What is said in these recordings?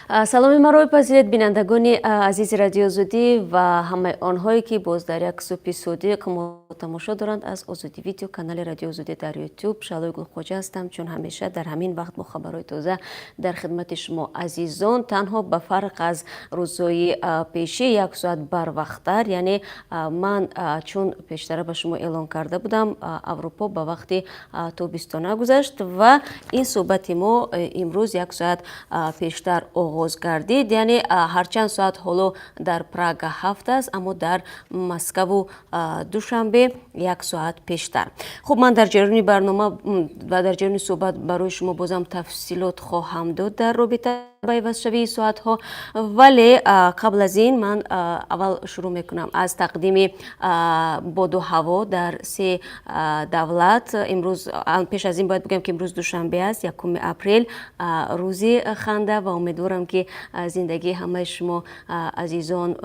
Саломи маро бипазиред, бинандагони азизи Радиои Озодӣ ва ҳамаи онҳое, ки боз дар як субҳи содиқ мо тамошо доранд аз Озодӣ Видео, канали Радиои Озодӣ дар Ютуб. Шаҳлои Гулхоҷа ҳастам. Чун ҳамеша дар ҳамин вақт бо хабарҳои тоза дар хидмати шумо азизон, танҳо ба фарқ аз рӯзҳои пешӣ як соат барвақттар. Яъне ман чун пештара ба шумо эълон карда будам, Аврупо ба вақти тобистона гузашт ва ин суҳбати мо имрӯз як соат пештар оғоз гардид. Яъне ҳарчанд соат ҳоло дар Прага 7 аст, аммо дар Москаву Душанбе як соат пештар. Хуб, ман дар ҷараёни барнома ва дар ҷараёни суҳбат барои шумо бозам тафсилот хоҳам дод дар робита ба ивазшавии соатҳо, вале қабл аз ин ман аввал шурӯъ мекунам аз тақдими боду ҳаво дар се давлат имрӯз. Пеш аз ин бояд бигӯям, ки имрӯз душанбе аст, 1 апрел, рӯзи ханда, ва умедворам, ки зиндагии ҳамаи шумо азизон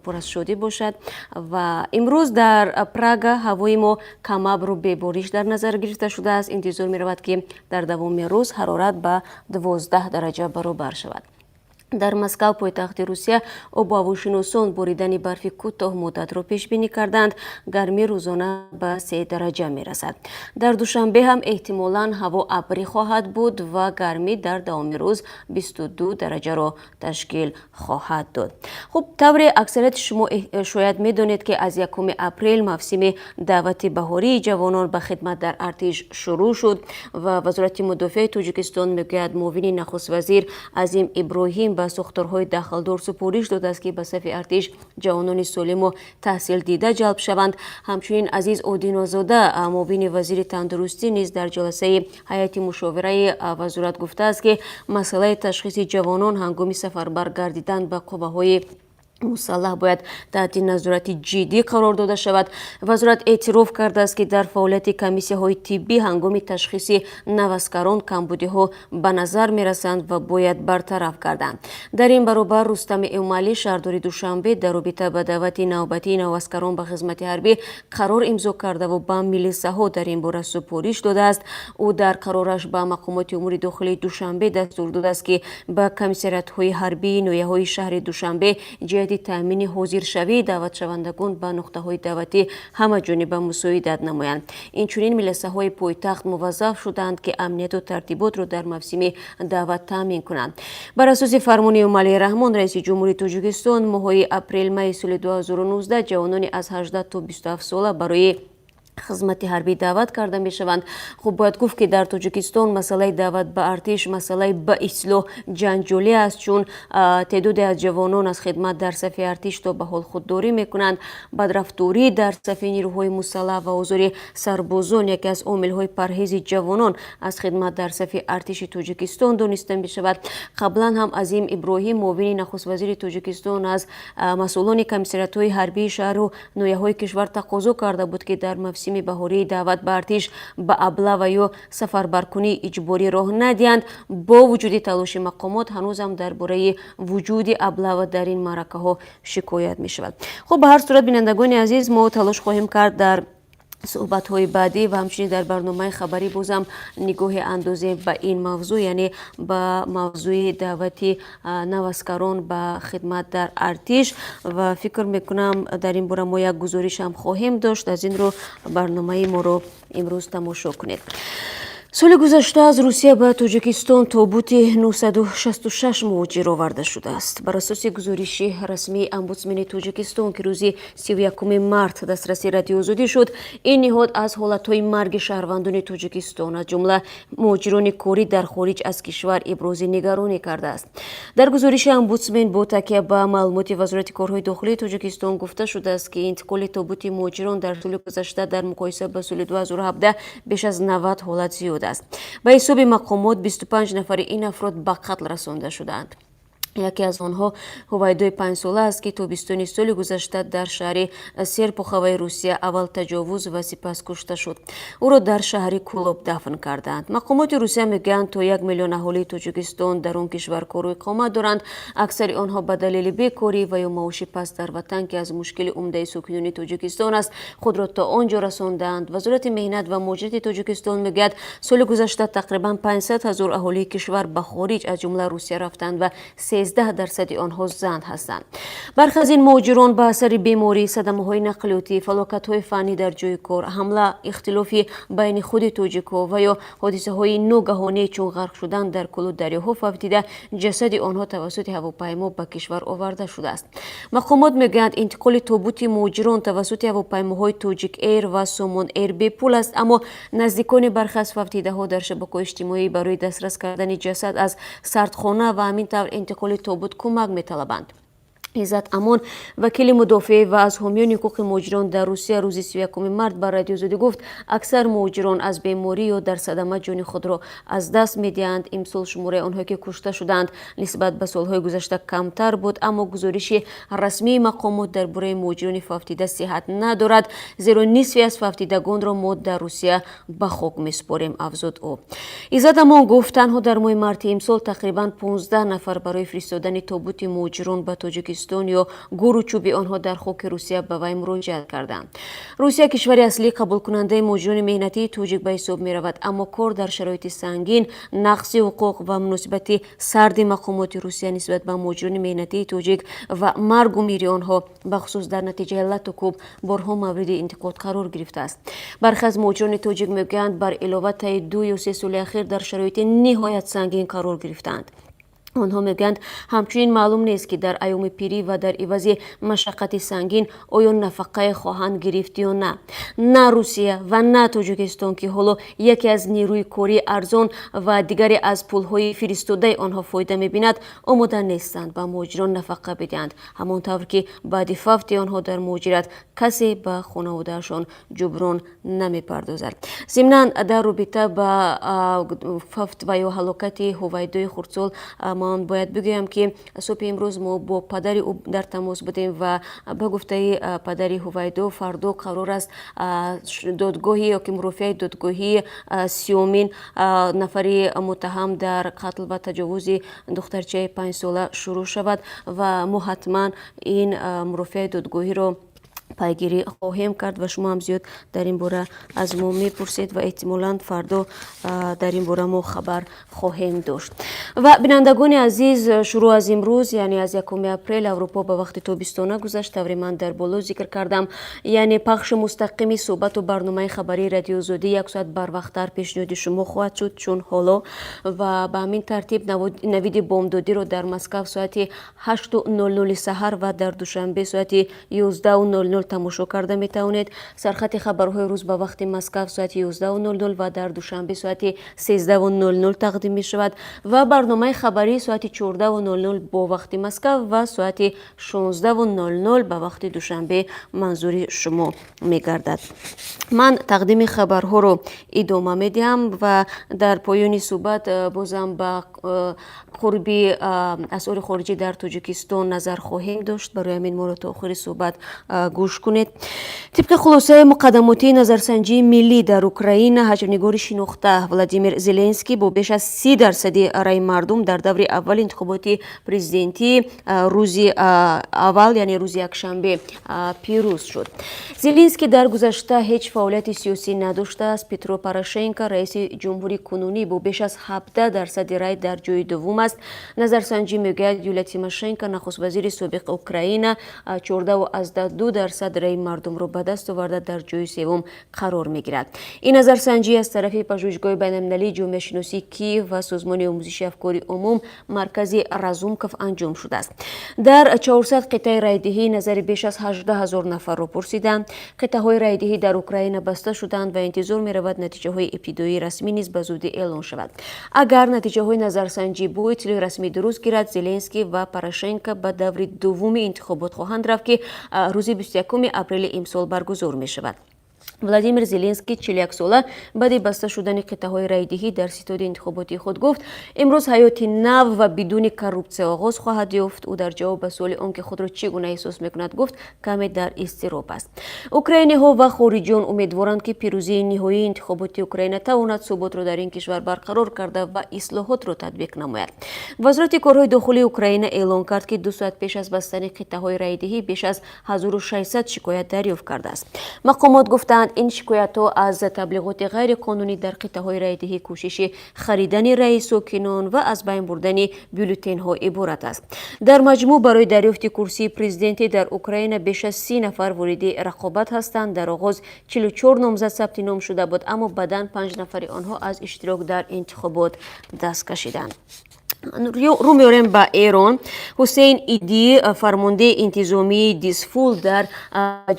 пур аз шодӣ бошад. Ва имрӯз дар Прага ҳавои мо камабру бебориш дар назар гирифта шудааст. Интизор меравад, ки дар давоми рӯз ҳарорат ба 12 дараҷа баробар шавад. Дар Москав, пойтахти Русия, обу ҳавошиносон боридани барфи кӯтоҳмуддатро пешбинӣ карданд. Гармӣ рӯзона ба 3 дараҷа мерасад. Дар Душанбе ҳам эҳтимолан ҳаво абрӣ хоҳад буд ва гармӣ дар давоми рӯз 22 дараҷаро ташкил хоҳад дод. Хуб, тавре аксарияти шумо шояд медонед, ки аз 1 апрел мавсими даъвати баҳории ҷавонон ба хидмат дар артиш шурӯъ шуд ва Вазорати мудофиаи Тоҷикистон мегӯяд, муовини нахуствазир Азим Иброҳим ба сохторҳои дахлдор супориш додааст, ки ба сафи артиш ҷавонони солиму таҳсилдида ҷалб шаванд. Ҳамчунин Азиз Одинозода, муовини вазири тандурустӣ, низ дар ҷаласаи ҳайати мушовираи вазорат гуфтааст, ки масъалаи ташхиси ҷавонон ҳангоми сафарбар гардидан ба қувваҳои мусаллаҳ бояд таҳти назорати ҷиддӣ қарор дода шавад. Вазорат эътироф кардааст, ки дар фаъолияти комиссияҳои тиббӣ ҳангоми ташхиси наваскарон камбудиҳо ба назар мерасанд ва бояд бартараф гарданд. Дар ин баробар Рустами Эмомалӣ, шаҳрдори Душанбе, дар робита ба даъвати навбатии наваскарон ба хизмати ҳарбӣ қарор имзо кардаву ба милисаҳо дар ин бора супориш додааст. Ӯ дар қарораш ба мақомоти умури дохилии Душанбе дастур додааст, ки ба комиссариатҳои ҳарбии ноҳияҳои шаҳри Душанбе ҷиҳати таъмини ҳозиршавии даъватшавандагон ба нуқтаҳои даъватӣ ҳамаҷониба мусоидат намоянд. Инчунин милисаҳои пойтахт муваззаф шуданд, ки амнияту тартиботро дар мавсими даъват таъмин кунанд. Бар асоси фармони Эмомалӣ Раҳмон, раиси ҷумҳури Тоҷикистон, моҳҳои апрел-майи соли 2019 ҷавонони аз 18 то 27 сола барои хизмати ҳарбӣ даъват карда мешаванд. Хуб, бояд гуфт, ки дар Тоҷикистон масъалаи даъват ба артиш масъалаи ба истилоҳ ҷанҷолӣ аст, чун теъдоде аз ҷавонон аз хидмат дар сафи артиш то ба ҳол худдорӣ мекунанд. Бадрафторӣ дар сафи нирӯҳои мусаллаҳ ва озори сарбозон яке аз омилҳои парҳези ҷавонон аз хидмат дар сафи артиши Тоҷикистон дониста мешавад. Қаблан ҳам Азим Иброҳим, муовини нахуствазири Тоҷикистон, аз масъулони комиссариатҳои ҳарбии шаҳру ноҳияҳои кишвар тақозо карда буд, ки дар мавсими баҳории даъват ба артиш ба аблава ё сафарбаркунии иҷборӣ роҳ надиҳанд. Бо вуҷуди талоши мақомот, ҳанӯзам дар бораи вуҷуди аблава дар ин маъракаҳо шикоят мешавад. Хуб, ба ҳар сурат, бинандагони азиз, мо талош хоҳем кард дар суҳбатҳои баъдӣ ва ҳамчунин дар барномаи хабарӣ бозам нигоҳе андозем ба ин мавзӯъ, яъне ба мавзӯи даъвати наваскарон ба хидмат дар артиш, ва фикр мекунам, дар ин бора мо як гузориш ҳам хоҳем дошт. Аз ин рӯ барномаи моро имрӯз тамошо кунед. Соли гузашта аз Русия ба Тоҷикистон тобути 966 муҳоҷир оварда шудааст. Бар асоси гузориши расмии омбудсмени Тоҷикистон, ки рӯзи 31 март дастраси Радиои Озодӣ шуд, ин ниҳод аз ҳолатҳои марги шаҳрвандони Тоҷикистон, аз ҷумла муҳоҷирони корӣ дар хориҷ аз кишвар, ибрози нигаронӣ кардааст. Дар гузориши омбудсмен бо такя ба маълумоти Вазорати корҳои дохилии Тоҷикистон гуфта шудааст, ки интиқоли тобути муҳоҷирон дар соли гузашта дар муқоиса ба соли 2017 беш аз 90 ҳолат зиёд аст. Ба ҳисоби мақомот, 25 нафари ин афрод ба қатл расонда шудаанд. Яке аз онҳо ҳувайдои 5-сола аст, ки тобистони соли гузашта дар шаҳри Серпуховаи Русия аввал таҷовуз ва сипас кушта шуд. Ӯро дар шаҳри Кӯлоб дафн кардаанд. Мақомоти Русия мегӯянд, то 1 миллион аҳолии Тоҷикистон дар он кишвар кору иқомат доранд. Аксари онҳо ба далели бекорӣ ва ё маоши паст дар ватан, ки аз мушкили умдаи сокинони Тоҷикистон аст, худро то он ҷо расондаанд. Вазорати меҳнат ва муҳоҷирати Тоҷикистон мегӯяд, соли гузашта тақрибан 500 ҳазор аҳолии кишвар ба хориҷ, аз ҷумла Русия, рафтанд ва 13 дарсади онҳо зан ҳастанд. Бархе аз ин муҳоҷирон ба асари беморӣ, садамаҳои нақлиётӣ, фалокатҳои фаннӣ дар ҷои кор, ҳамла, ихтилофи байни худи тоҷикҳо ва ё ҳодисаҳои ногаҳоние, чун ғарқ шудан дар кӯлу дарёҳо фавтида, ҷасади онҳо тавассути ҳавопаймо ба кишвар оварда шудааст. Мақомот мегӯянд, интиқоли тобути муҳоҷирон тавассути ҳавопаймоҳои Тоҷик Эйр ва Сомон Эйр бепул аст, аммо наздикони бархе аз фавтидаҳо дар шабакаҳои иҷтимоӣ барои дастрас кардани ҷасад аз сардхона ва ҳамин тавр интиқоли тобут кӯмак металабанд. Иззат Амон, вакили мудофеъ ва аз ҳомиёни ҳуқуқи муҳоҷирон дар Русия, рӯзи 31 март ба Радиои Озодӣ гуфт, аксар муҳоҷирон аз беморӣ ё дар садама ҷони худро аз даст медиҳанд. Имсол шумораи онҳое, ки кушта шуданд, нисбат ба солҳои гузашта камтар буд, аммо гузориши расмии мақомот дар бораи муҳоҷирони фавтида сиҳат надорад, зеро нисфе аз фавтидагонро мо дар Русия ба хок месупорем, афзуд ӯ. Иззат Амон гуфт, танҳо дар моҳи марти имсол тақрибан 15 нафар барои фиристодани тобути муҳоҷирон ба Тоҷикистон ё гӯру чӯби онҳо дар хоки Русия ба вай муроҷиат карданд. Русия кишвари аслии қабулкунандаи муҳоҷирони меҳнатии тоҷик ба ҳисоб меравад, аммо кор дар шароити сангин, нақзи ҳуқуқ ва муносибати сарди мақомоти Русия нисбат ба муҳоҷирони меҳнатии тоҷик ва маргу мири онҳо, бахусус дар натиҷаи лату кӯб, борҳо мавриди интиқод қарор гирифтааст. Бархе аз муҳоҷирони тоҷик мегӯянд, бар илова таи 2 ё 3 соли ахир дар шароити ниҳоят сангин қарор гирифтаанд. Онҳо мегӯянд, ҳамчунин маълум нест, ки дар айёми пирӣ ва дар ивази машаққати сангин оё нафақае хоҳанд гирифт ё на. На Русия ва на Тоҷикистон, ки ҳоло яке аз нерӯи кории арзон ва дигаре аз пулҳои фиристодаи онҳо фоида мебинад, омода нестанд ба муҳоҷирон нафақа бидиҳанд, ҳамон тавр ки баъди фавти онҳо дар муҳоҷират касе ба хонаводаашон ҷуброн намепардозад. Зимнан, дар робита ба фавт ва ё ҳалокати Ҳувайдои хурдсол ман бояд бигӯям, ки субҳи имрӯз мо бо падари ӯ дар тамос будем ва ба гуфтаи падари Ҳувайдо, фардо қарор аст додгоҳи ё ки мурофиаи додгоҳии сиёмин нафари муттаҳам дар қатл ва таҷовузи духтарчаи 5-сола шурӯъ шавад ва мо ҳатман ин мурофиаи додгоҳиро пайгирӣ хоҳем кард ва шумо ҳам зиёд дар ин бора аз мо мепурсед ва эҳтимолан фардо дар ин бора мо хабар хоҳем дошт. Ва бинандагони азиз, шурӯъ аз имрӯз, яъне аз 1 апрел, Аврупо ба вақти тобистона гузашт. Тавре ман дар боло зикр кардам, яъне пахши мустақими суҳбату барномаи хабарии Радиои Озодӣ як соат барвақттар пешниҳоди шумо хоҳад шуд, чун ҳоло. Ва ба ҳамин тартиб навиди бомдодиро дар Москав соати 8:00 саҳар ва дар Душанбе соати 11:00 тамошо карда метавонед. Сархати хабарҳои рӯз ба вақти Москав соати 11:00 ва дар Душанбе соати 13:00 тақдим мешавад ва барномаи хабарӣ соати 14:00 бо вақти Москав ва соати 16:00 ба вақти Душанбе манзури шумо мегардад. Ман тақдими хабарҳоро идома медиҳам ва дар поёни суҳбат бозам ба қурби асъори хориҷӣ дар Тоҷикистон назар хоҳем дошт. Барои ҳамин моро то охири суҳбат гӯш кунед. Тибқи хулосаи муқаддамотии назарсанҷии миллӣ дар Украина, ҳаҷвнигори шинохта Владимир Зеленский бо беш аз 30 дарсади раи мардум дар даври аввали интихоботи президентӣ рӯзи аввал, яъне рӯзи якшанбе, пирӯз шуд. Зеленский дар гузашта ҳеҷ фаъолияти сиёсӣ надоштааст. Петро Порошенко, раиси ҷумҳури кунунӣ, бо беш аз 17 дарсади рай дар ҷои дуввум аст. Назарсанҷӣ мегӯяд, Юлия Тимошенко, нахуствазири собиқи Украина, 14,2 дарсад раи мардумро ба даст оварда, дар ҷои севум қарор мегирад. Ин назарсанҷӣ аз тарафи Пажӯҳишгоҳи байналмилалии ҷомеашиносии Киев ва Созмони омӯзиши афкори умум, Маркази Разумков, анҷом шудааст. Дар 400 қитъаи райдиҳӣ назари беш аз 18 ҳазор нафарро пурсиданд. Қитъаҳои райдиҳӣ дар Украина баста шуданд ва интизор меравад, натиҷаҳои ибтидоии расмӣ низ ба зудӣ эълон шавад. Агар натиҷаҳои назарсанҷӣ бо иттилои расмӣ дуруст гирад, Зеленский ва Порошенко ба даври дуввуми интихобот хоҳанд рафт, ки рӯзи 21 апрели имсол баргузор мешавад. Владимир Зеленский, 41-сола, баъди баста шудани қитъаҳои райдиҳӣ дар ситоди интихоботии худ гуфт, имрӯз ҳаёти нав ва бидуни коррупсия оғоз хоҳад ёфт. Ӯ дар ҷавоб ба суоли он ки худро чӣ гуна эҳсос мекунад, гуфт, каме дар изтироб аст. Украиниҳо ва хориҷиён умедворанд, ки пирӯзии ниҳоии интихоботи Украина тавонад суботро дар ин кишвар барқарор карда ва ислоҳотро татбиқ намояд. Вазорати корҳои дохилии Украина эълон кард, ки 2 соат пеш аз бастани қитъаҳои райдиҳӣ беш аз 1600 шикоят дарёфт кардааст. Мақомот гуфтанд. кардаанд. Ин шикоятҳо аз таблиғоти ғайриқонунӣ дар қитъаҳои райдиҳӣ, кӯшиши харидани раъи сокинон ва аз байн бурдани бюллетенҳо иборат аст. Дар маҷмӯъ барои дарёфти курсии президентӣ дар Украина беш аз 30 нафар вориди рақобат ҳастанд. Дар оғоз 44 номзад сабти ном шуда буд, аммо баъдан панҷ нафари онҳо аз иштирок дар интихобот даст кашиданд. Рӯ меорем ба Эрон. Ҳусейн Идӣ, фармондеҳи интизомии Дизфул дар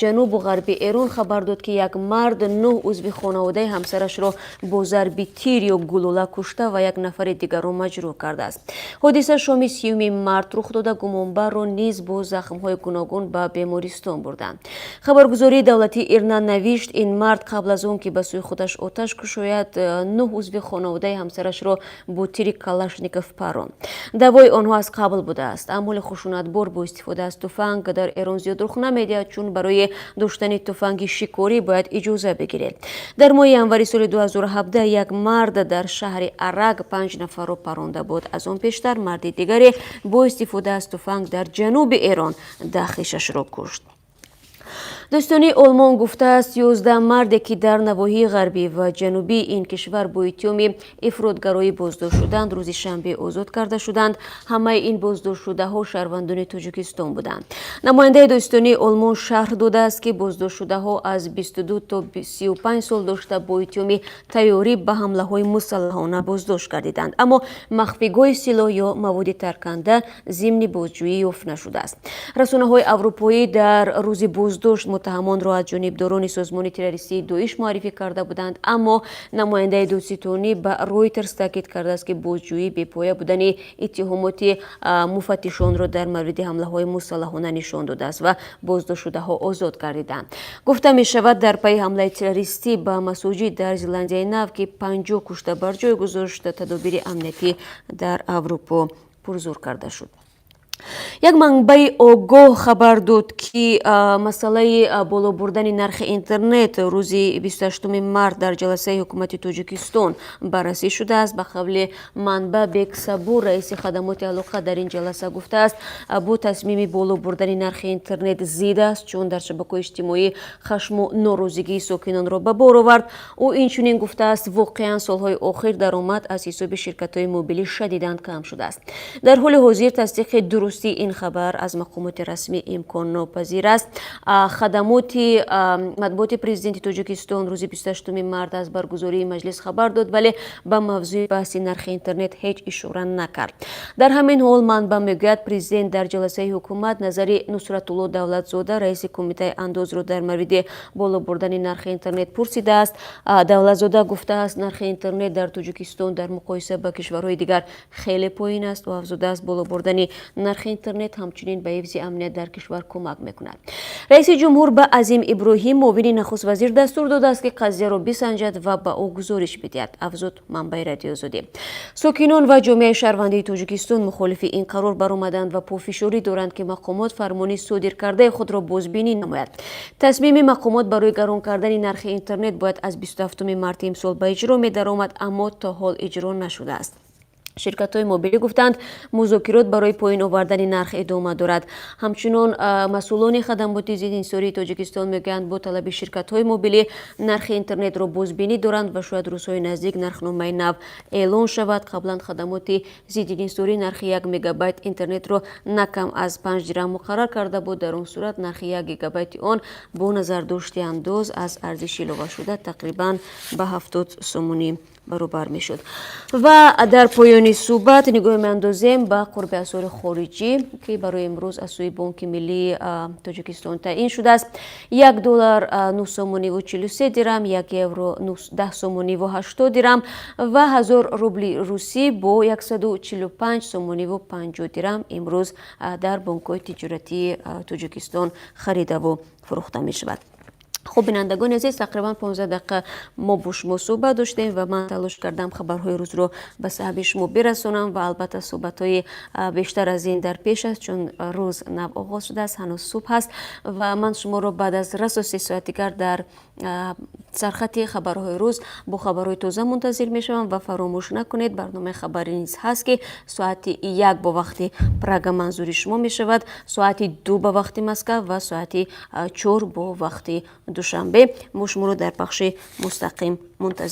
ҷанубу ғарби Эрон, хабар дод, ки як мард нӯҳ узви хонаводаи ҳамсарашро бо зарби тир ё гулӯла кушта ва як нафари дигарро маҷрӯҳ кардааст. Ҳодиса шоми 30-уми март рух дода, гумонбарро низ бо захмҳои гуногун ба бемористон бурданд. Хабаргузории давлатии Ирна навишт, ин мард қабл аз он ки ба сӯи худаш оташ кушояд, нӯҳ узви хонаводаи ҳамсарашро бо тири Калашников паронд. Даъвои онҳо аз қабл будааст. Аъмоли хушунатбор бо истифода аз туфанг дар Эрон зиёд рух намедиҳад, чун барои доштани туфанги шикорӣ бояд иҷоза бигиред. Дар моҳи январи соли 2017 як мард дар шаҳри Арак панҷ нафарро паронда буд. Аз он пештар марди дигаре бо истифода аз туфанг дар ҷануби Эрон 10 хешашро кушт. Додситонии Олмон гуфтааст, 11 марде, ки дар навоҳии ғарбӣ ва ҷанубии ин кишвар бо иттиҳоми ифротгароӣ боздошт шуданд, рӯзи шанбе озод карда шуданд. Ҳамаи ин боздоштшудаҳо шаҳрвандони Тоҷикистон буданд. Намояндаи додситонии Олмон шарҳ додааст, ки боздоштшудаҳо аз 22 то 35 сол дошта, бо иттиҳоми тайёрӣ ба ҳамлаҳои мусаллаҳона боздошт гардиданд, аммо махфигоҳи силоҳ ё маводи тарканда зимни бозҷӯӣ ёфт нашудааст. Расонаҳои аврупоӣ дар рӯзи боздошт муттаҳамонро аз ҷонибдорони созмони террористии Доиш муаррифӣ карда буданд, аммо намояндаи додситонӣ ба Ройтерс таъкид кардааст, ки бозҷӯӣ бепоя будани иттиҳомоти муфаттишонро дар мавриди ҳамлаҳои мусаллаҳона нишон додааст ва боздоштшудаҳо озод гардиданд. Гуфта мешавад, дар пайи ҳамлаи террористӣ ба масоҷид дар Зеландияи Нав, ки 50 кушта бар ҷой гузошт, тадобири амниятӣ дар Аврупо пурзур карда шуд. Як манбаи огоҳ хабар дод, ки масъалаи боло бурдани нархи интернет рӯзи 28 март дар ҷаласаи ҳукумати Тоҷикистон баррасӣ шудааст. Ба қавли манба, Бек Сабур, раиси хадамоти алоқа, дар ин ҷаласа гуфтааст, бо тасмими боло бурдани нархи интернет зид аст, чун дар шабакаҳои иҷтимоӣ хашму норозигии сокинонро ба бор овард. Ӯ инчунин гуфтааст, воқеан солҳои охир даромад аз ҳисоби ширкатҳои мобилӣ шадидан кам шудааст. Дар ҳоли ҳозир тасдиқи дурустии ин хабар аз мақомоти расмӣ имконнопазир аст. Хадамоти матбуоти президенти Тоҷикистон рӯзи 28 март аз баргузории маҷлис хабар дод, вале ба мавзӯи баҳси нархи интернет ҳеҷ ишора накард. Дар ҳамин ҳол манба мегӯяд, президент дар ҷаласаи ҳукумат назари Нусратулло Давлатзода, раиси кумитаи андозро, дар мавриди боло бурдани нархи интернет пурсидааст. Давлатзода гуфтааст, нархи интернет дар Тоҷикистон дар муқоиса ба кишварҳои дигар хеле поин аст. Ӯ афзудааст, боло бурдани нархи интернет ҳамчунин ба ҳифзи амният дар кишвар кӯмак мекунад. Раиси ҷумҳур ба Азим Иброҳим, муовини нахуствазир, дастур додааст, ки қазияро бисанҷад ва ба ӯ гузориш бидиҳад, афзуд манбаи Радиои Озодӣ. Сокинон ва ҷомеаи шаҳрвандии Тоҷикистон мухолифи ин қарор баромаданд ва пофишорӣ доранд, ки мақомот фармони содиркардаи худро бозбинӣ намояд. Тасмими мақомот барои гарон кардани нархи интернет бояд аз 27 марти имсол ба иҷро медаромад, аммо то ҳол иҷро нашудааст. Ширкатҳои мобилӣ гуфтанд, музокирот барои поён овардани нарх идома дорад. Ҳамчунон масъулони хадамоти зиддиинҳисории Тоҷикистон мегӯянд, бо талаби ширкатҳои мобилӣ нархи интернетро бозбинӣ доранд ва шояд рӯзҳои наздик нархномаи нав эълон шавад. Қаблан хадамоти зиддиинҳисорӣ нархи 1 мегабайт интернетро на кам аз 5 дирам муқаррар карда буд. Дар он сурат нархи 1 гигабайти он бо назардошти андоз аз арзиши иловашуда тақрибан ба 70 сомонӣ баробар мешуд. Ва дар поёни суҳбат нигоҳ меандозем ба қурби асъори хориҷӣ, ки барои имрӯз аз сӯи Бонки миллии Тоҷикистон таъин шудааст. 1 доллар 9 сомониву 43 дирам, 1 евро 10 сомониву 80 дирам ва 1000 рубли русӣ бо 145 сомониву 50 дирам имрӯз дар бонкҳои тиҷоратии Тоҷикистон харидаву фурӯхта мешавад. Хуб, бинандагони азиз, тақрибан 15 дақиқа мо бо шумо суҳбат доштем ва ман талош кардам хабарҳои рӯзро ба саҳби шумо бирасонам. Ва албатта, суҳбатҳои бештар аз ин дар пеш аст, чун рӯз нав оғоз шудааст, ҳанӯз субҳ аст. Ва ман шуморо баъд аз расо 3 соат дигар дар Сархати хабарҳои рӯз бо хабарҳои тоза мунтазир мешавам ва фаромӯш накунед, барномаи хабарӣ низ ҳаст, ки соати 1 бо вақти Прага манзури шумо мешавад, соати 2 ба вақти Москав ва соати 4 бо вақти Душанбе. Мо шуморо дар пахши мустақим мунтазир.